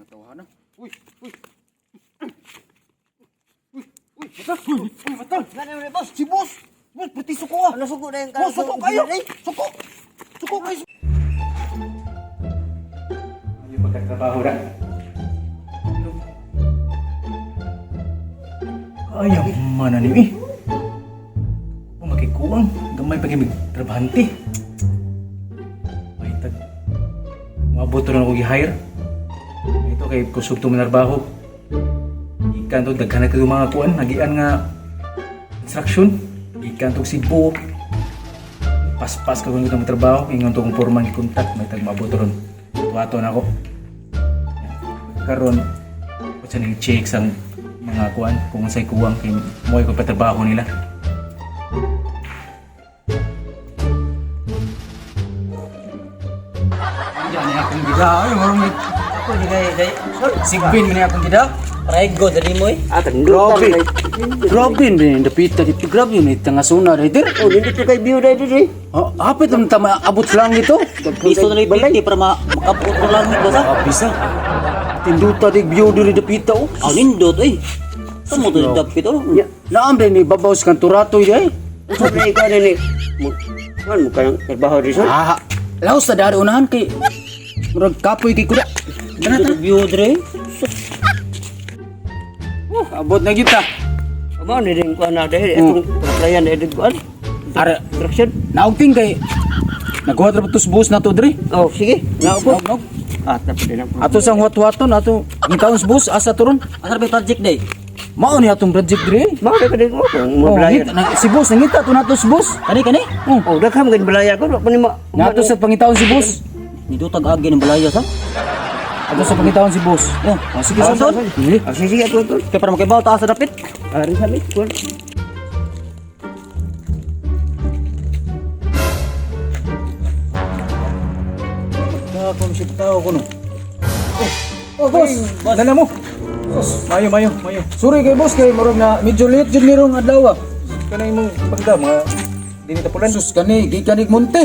Mga tawhana. Uy, uy. Uy, uy, matol. Uy, uy, matol. Gano'n na, boss. Si boss. Boss, pati suko ah. Ano suko na yung Boss, suko kayo. Suko. Suko kayo. Yung pagkatrabaho na. Ayaw man na eh. O makikuang, gamay pa kami trabahante. Ay tag. Maabot ron ako gi-hire. Ito kay kusog to manarbaho. Ikan to daghan na kayo mga kuan, nagian nga instruction. Ikan to Cebu. Paspas ka kung itong trabaho, ingon to kong foreman gi-contact, may tag maabot ron. Tuwato na ako. Karon, ko sa ning check sang mga kuan kung unsay kuwang kay mo'y ko patrabaho nila. Diyan ni akong gida. Ay, marong may Ako ni kay kay. sigbin man ni akong gida. Prego dali mo eh. Ah, Grabe. Grabe ni dapita dito. Grabe ni tangasuna dito. Oh, dito kay view dai dito. Oh, hapit naman tama abot lang ito. Piso na lang 50 para makapot ko lang ni boss. Ah, bisa. Tinduta dig view diri dapita oh. Ah, nindot eh. Tamo to dapit oh. Naam rin ni babaw sa kanturato eh. Unsa na ikaw ni? Man mo kang trabaho dito. Ah, laos sa dari unahan kay murag kapoy kay kuda. Tara tara. View dre. Abot na gyud ta. Amo ni din ko na dai itong applyan na din kuan. Ara, Construction. naugting kay naghuwat ra ba tos bus na to diri. Oh, sige. Naupo. Naog, naog. Ah, tapos din ako. Ato sang huwat-huwaton ato ngitaon sa bus asa turon. Asa ba project day? Mao ni atong project diri. Mao ka din ko kung Oh, mo ngita, na, si boss nangita to nato si boss. Kani kani? Oh. Oh, daghang gid balaya ko pa ni ma. Nato sa pangitaon si boss. Nito tag-agi ng balaya sa. Ato sa pangitaon si boss. Oh, Oh, sige Ah, sa. son? Sige. Ah, sige sige ato ato. Kay para makibaw ta sa dapit. Ari sa mi. Kuan. Pagkakon si tao ko no. Oh, oh boss, dala mo. Boss, mayo, mayo, mayo. Sorry kay boss kay murag na medyo late jud ni rong adlaw. ah. Kanay mong pagda, mga dinita pulan. Sus kani gikan ig Monte.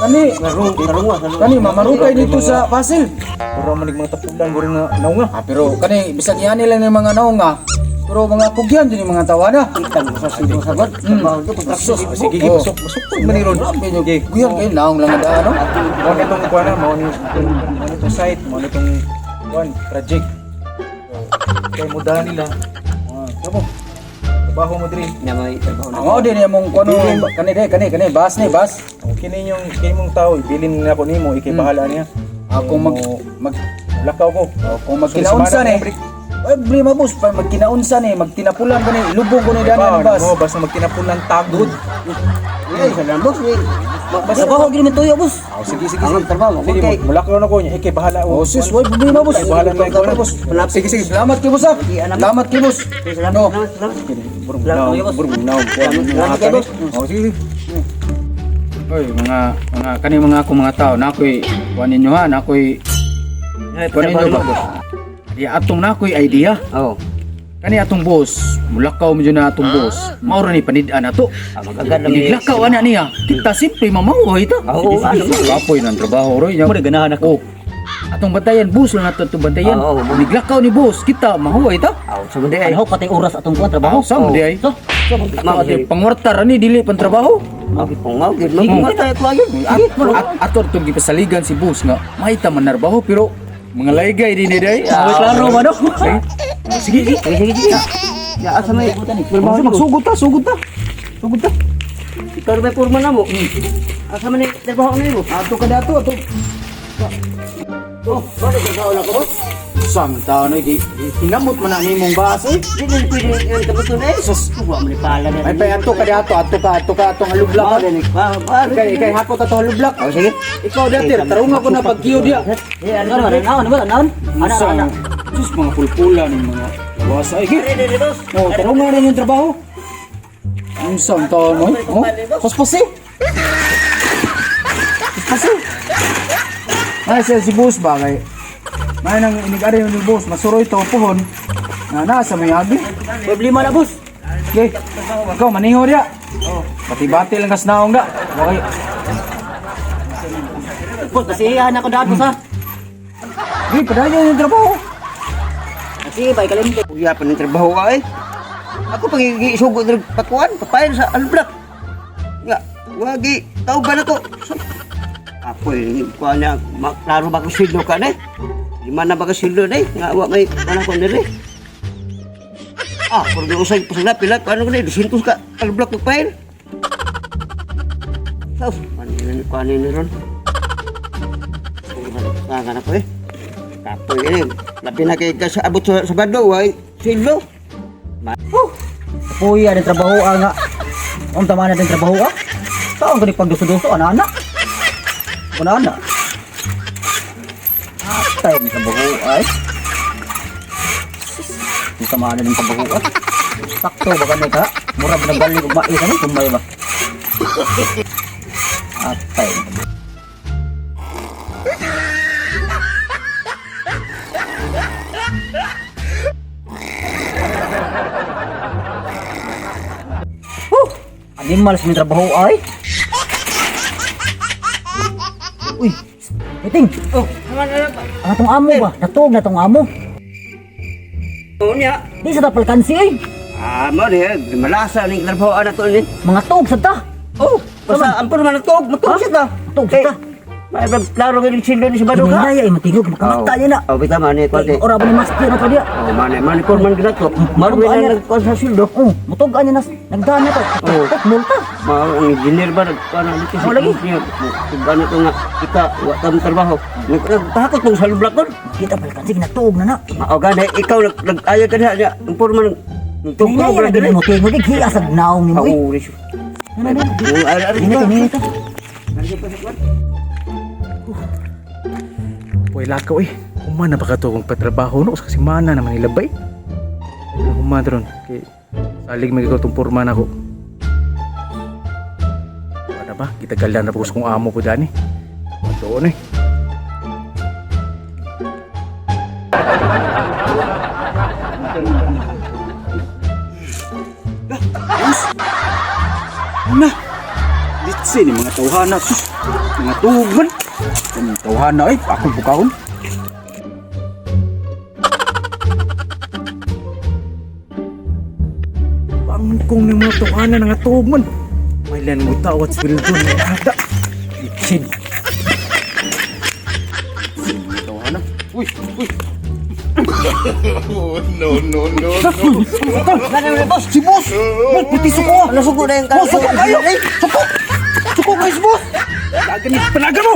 Kani kani mamarukay dito sa Pasil. Puro man mga tapulan, guro nga naunga. Ah, pero kani bisag yani lang ng mga naong ah. Pero mga pugyan din yung mga tawana. Kitang sa sibo sa god. Trabaho to construction. Ah, sige, sige, Oh. pasok, pasok po, maniron. Grabe nyo. Guyan kayo naong lang ang daan, no? Mao na itong kuan na, mao ni mao na itong site, mao na itong kuan project. So, kay mudahan nila. Ah, kamo. Trabaho mo diri. Na may trabaho na. Ang din yung mong kuno kani de kani kani bas ni bas. Okay ni yung kini mong tao, ibilin na ako nimo, ikay bahala niya. Ako mag mag Lakaw ko. oh, kung magkinaunsa ni. Ay, problema boss, pa magkinaunsa ni, magtinapulan ko ni, lubong ko ni dana ni bas. Mo basta magtinapulan tagod. Eh, sa boss ni. Basta trabaho gid man tuyo boss. Oh, sige sige. Ang Sige. trabaho Sige, okay. mulakaw na ko niya, ikay bahala. Oh, sis, way problema boss. Ikay bahala na ko na boss. Sige sige, salamat kay boss ah. Salamat kay boss. Salamat, No. salamat, salamat. Burong Salamat, naw, boss. burong naw. Salamat kay boss. Oh, sige. Oy, mga mga kani mga ako mga tao na ako'y kuan ninyo ha, na ako'y kuan ninyo ba? Di atong na ako'y idea. Oh. Kani atong boss, mulakaw mo na atong boss. Mao ra ni panid-an ato. Ah, mag-agad lang ni. Iniglakaw ana niya. Kita simple mamaw ito. Oo, ano man. Kapoy ng trabaho roy. Mo ganahan Oh. Atong bantayan boss lang nato atong bantayan. Oo. Niglakaw ni boss, kita mahuway ta. Aw, sa mundi ay. Ano katay oras atong kuan trabaho? Sa mundi ay. So, Ato ate pangwarta ra ni dili pan trabaho. Mao gid pong mao gid mao tayo ko ayun. At ato atong gipasaligan si boss nga may ta man narbaho pero mga laygay din ni day. Ah, klaro man no. Sige, sige. Sige sige sige. Ya asa may Trabaho magsugod ta, sugod ta. Sugod ta. Ikaw may purma na mo. Asa man ni trabaho na mo? Ato ka dato ato. Oh, bakit trabaho na ko boss? Samta no di hinamot man na nimong base. Di din pwede yung tabuton eh. Sus. Wa man ni pala na. Ay pay ato ka dato, ato ka ato ka atong alublak. Mao din pa. Ikay ikay hakot ato alublak. Oh, sige. Ikaw dati, tarunga ko na pagkiyo diya. Eh, ano man ano man ano? Ana Sa, ana. sus, mga pulpula ng mga lawasa. Ay, Dire dire boss. oh, tarunga na yung trabaho. Ang saan taon mo? eh? Oh, paspasi. Paspasi. Ay, siya si boss ba kay? May nang inig-ari ni boss, masuroy to puhon. Na nasa may abi. Problema na boss. Okay. Ikaw maniho diya. Bati-bati lang kas naong da. Okay. Boss, basihan ako daan boss ha. Di padayon yung trabaho. Sige, bay kalimte. Uya pa ng trabaho ka eh. Ako pag isugo ng patuan, papayan sa alblak. Nga, wagi, tao ba na ko? Ako eh, kuha niya, klaro ba ko sildo ka na eh? Lima na ba ko sildo na eh? Nga, wa may, ano ko nila eh. Ah, pero di usay pasala, pila, ano ko na eh, 200 ka, alblak magpayan. So, ano yun, kuha niya ron? Kuha na ko eh. Kapoy ini, labi na kay sa abot sa Sabado, way sildo. Puya din trabaho ah, nga. Ang tama na din trabaho ah. Taon ko ni pagduso-duso ana ana. Ana ana. Atay ni trabaho ay. Ang tama na din trabaho ah. Sakto ba kami ka? Mura ba nabalik og mais ano kumbay ba? Atay. Huh! Animal sa trabaho ay. Uy, Iting. Oh, naman na ba? Ang atong amo ba? Natuog na tong amo. Oh, niya. Di sa tapalkansi ay. Ah, mo ni, malasa ning trabaho na to ni. Mga tuog sa ta. Oh, basta ampun man tuog, matuog siya ta. Tuog sa ta. May klaro kay sildo ni Sabado ka. Hinaya ay matingog makamata niya na. Oh, bitaw man ni konti. Ora ba ni master na to diya? Oh, man man ko man ginato. Marwin Mutug-an na niya. nagkuan sa sildo. Oh, mutug-an niya nas nagdaan niya to. Oh. Tok multa. Ma ang engineer ba nagkuan na dito. Oh, lagi. Ano to nga kita wa tam trabaho. Nagtakot mong sa lublak kon. Kita palkansi ginatuog na na. Mao gani ikaw nag-ayag ka diha niya. Ampun man nagtugtog Hinaya ra na diri. gid mo tingog hiya sa naong nimo. Oh, risyo. Na na. Oh, ara Nini nini to. Puy lakaw eh. Human na ba ka to kung patrabaho no? Kasi mana naman nilabay. Human ron. Kay salig magiging itong porma na ko. Ano ba? Gitagalan na ba kung amo ko dani. Doon eh. Na. Litsi ni mga tawhana sus. Mga tugon. Mga tawhana ay akong bukahon. Bangkong ng mga tuhanan nga tuog man. May lan mo tawat sa bildo na ata. Litsin. Litsin mga tawhana. Uy, uy. Boss, si boss. Boss, puti suko. Ano suko na yung Boss, suko kayo. Suko. Suko kayo, boss. Palagan ni, palagan mo.